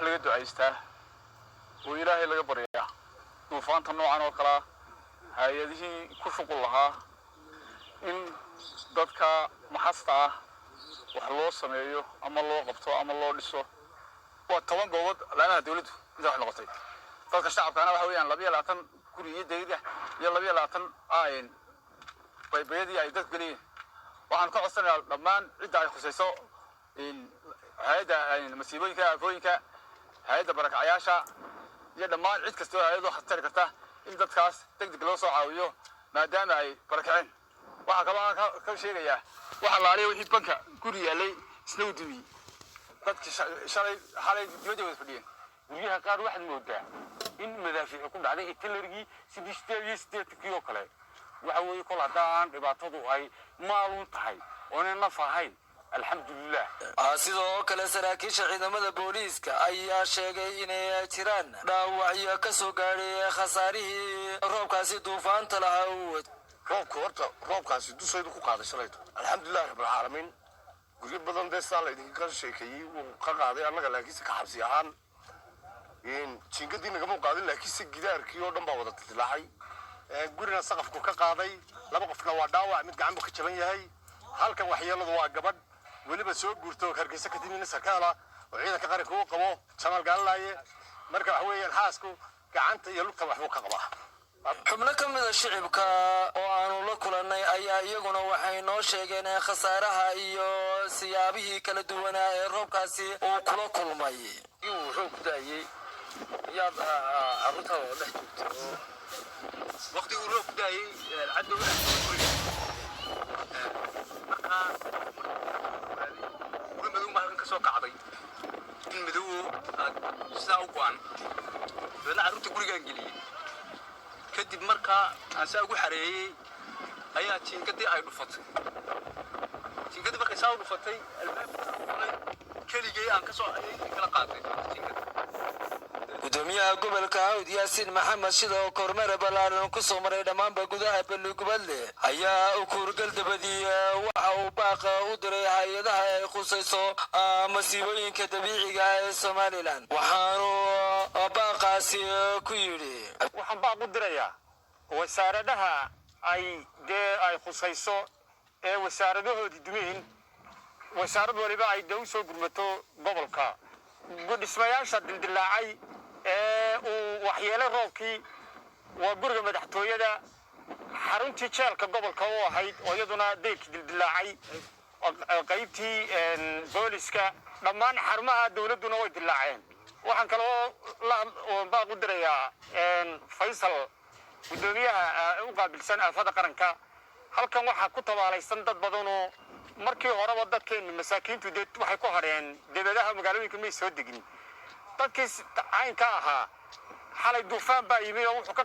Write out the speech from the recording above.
Laga ducaystaa oo Ilaahay laga baryaa duufaanta noocan oo kalea hay-adihii ku shuqul lahaa in dadka maxasta ah wax loo sameeyo ama loo qabto ama loo dhiso. Waa 10 goobood laamaha dawladdu inta wax noqotay. Dadka shacabkaana waxa weeyaan 22 guri iyo degida iyo 22 baybayadii ay dadku geliyeen. Waxaan ka codsanayaa dhammaan cidda ay khusayso, hay-adda masiibooyinka, aafooyinka, hay-adda barakacyaasha iyo dhammaan cid kasta oo hay-ad wax tari karta in dadkaas deg deg loo soo caawiyo, maadaama ay barakaceen. Waxaa kaloo aan ka sheegayaa waxa laaliya wixii banka guri yaalay isna u dumiyey. Dadkii shalay, xalay dibadda wada fadhiyeen. Guryaha qaar waxaad moodaa in madaafiicu ku dhacday, itilarigii sidii 88-kii oo kale. Waxa weeye, kol haddaa aan dhibaatadu ay maalun tahay oonay naf ahayn, alxamdulilah. Sidoo kale saraakiisha ciidamada booliiska ayaa sheegay inay jiraan dhaawacyo ka soo gaadhay khasaarihii roobkaasi duufaanta lahaa uu wad Roobka horta, roobkaasi dushaydu ku qaaday shalayto. Alxamdulilahi rabbilcaalamiin, guryo badan dee sidaa la idinka sheekeeyey wuu ka qaaday annaga, laakiinse ka xabsi ahaan jiingadii nagama qaadin, laakiinse gidaarkii oo dhan baa wada dildilaacay. Gurina saqafku ka qaaday, laba qofna waa dhaawac, mid gacan buu ka jaban yahay. Halkan waxyeeladu waa gabadh weliba soo guurto oo Hargeysa ka timi, nin sarkaala oo ciidanka qaranka uu qabo, Jamaal Gaalalaaye. Marka waxa weeyaan xaasku gacanta iyo lugta waxbuu ka qabaa. Xubno ka mida shicibka oo aanu la kulannay ayaa iyaguna waxay noo sheegeen khasaaraha iyo siyaabihii kala duwanaa ee roobkaasi uu kula kulmay. Uu roob ku daayey yaad carruurtaada oo dhex joogtay oo Waqtiguu roob ku daayey caddow guriga markaa guri madow baa halkan ka soo kacday, in madow aad sidaa u go'an. Dabeedna carruurta gurigaan geliyey. Kadib markaa aan saa ugu xareeyey ayaa jiingadii ay dhufatay. Jiingadii markay saa u dhufatay, albaabka furay keligay aan kasoo ayay kala qaaday jiingada. Gudoomiyaha gobolka Hawd, Yaasiin Maxamed Shida, oo kormeer ballaaran ku soo maray dhammaanba gudaha Balligubadle, ayaa ukuurgal dabadii waxa uu baaqa u diray hay-adaha ay khusayso masiibooyinka dabiiciga ee Somaliland. Waxaanu baaqaasi ku yidhi: Waxaan baaq u dirayaa wasaaradaha ay dee ay khusayso ee wasaaradahoodii dumeen, wasaarad waliba ay dee u soo gurmato gobolka. Dhismayaasha dildilaacay ee uu waxyeelay roobkii waa guriga madaxtooyada, xaruntii jeelka gobolka u ahayd oo iyaduna dayrkii dildilaacay, qaybtii booliska, dhammaan xarumaha dowladduna way dilaaceen. Waxaan kaloo la baaq u dirayaa Faysal, guddoomiyaha u qaabilsan aafada qaranka. Halkan waxaa ku tabaalaysan dad badanoo markii horeba dadkeennu masaakiintu dee waxay ku hadheen debadaha magaalooyinka, may soo degin. Dadkii caynka ahaa xalay duufaan baa yimi oo wuxuu ka